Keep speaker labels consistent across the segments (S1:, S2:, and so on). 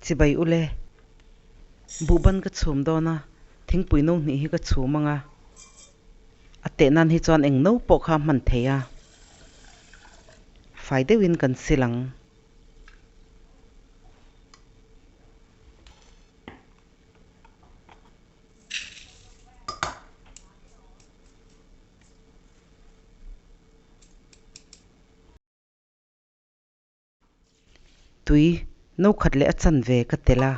S1: Chibai ule. Buhban ka chhum dawn a, thingpui no hnih hi ka chhum ang a. A teh nan hi chuan eng no pawh kha a hman thei a. Fai deuhin kan sil ang. Tui no khat leh a chanve ka tel a.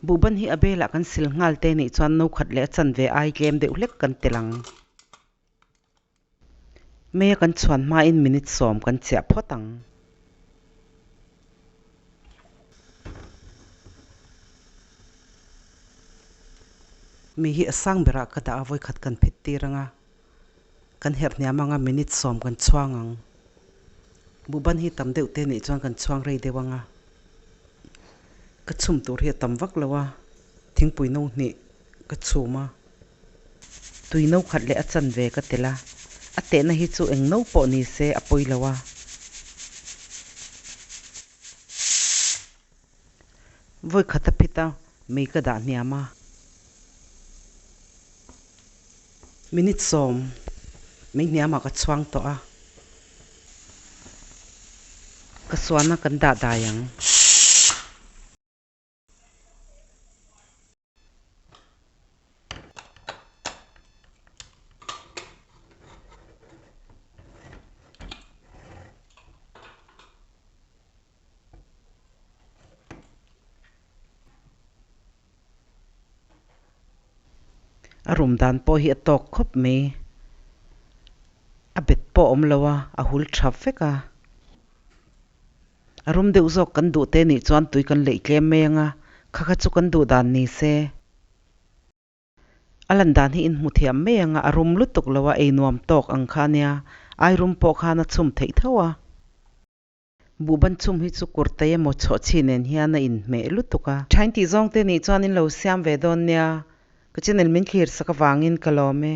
S1: Buhban hi a belah kan sil nghal te nih chuan no khat leh a chanve ai tlem deuh hlek kan tel ang. Mei a kan chhuan hmain minute sawm kan chiah phawt ang. Mi hi a sang berah ka dah a vawikhat kan phit tir ang a. Kan herh hniam anga minute sawm kan chhuang ang. Buhban hi tam deuh te nih chuan kan chhuang rei deuh anga. Ka chhum tur hi a tam vak lo a, thingpui no hnih ka chhum a. Tui no khat leh a chanve ka tel a, a tehna hi chu eng no pawh ni se a pawi lo a. Vawi khat a phit a, mei ka dah hniam a. Minute sawm mei hniamah ka chhuang tawh a, ka suana kan dah dai ang. A rum dan pawh hi a tawk khawp mai. A bet pawh a awm lo a, a hul tha vek a. A rum deuh zawk kan duh te nih chuan tui kan leih tlem mai ang a, kha kha chu kan duh dan ni se. A lan dan hi in hmu thiam mai ang a, a rum lutuk lo a, ei nuam tawk ang kha a nia. Ai rum pawh khan a chhum theih tho a. Buhban chhum hi chu kurtai emaw chhawhchhi nen hian a inhmeh lutuk a. Thain tih zawng te nih chuan in lo siam ve dawn nia, ka channel min thlir sak avangin ka lawm e.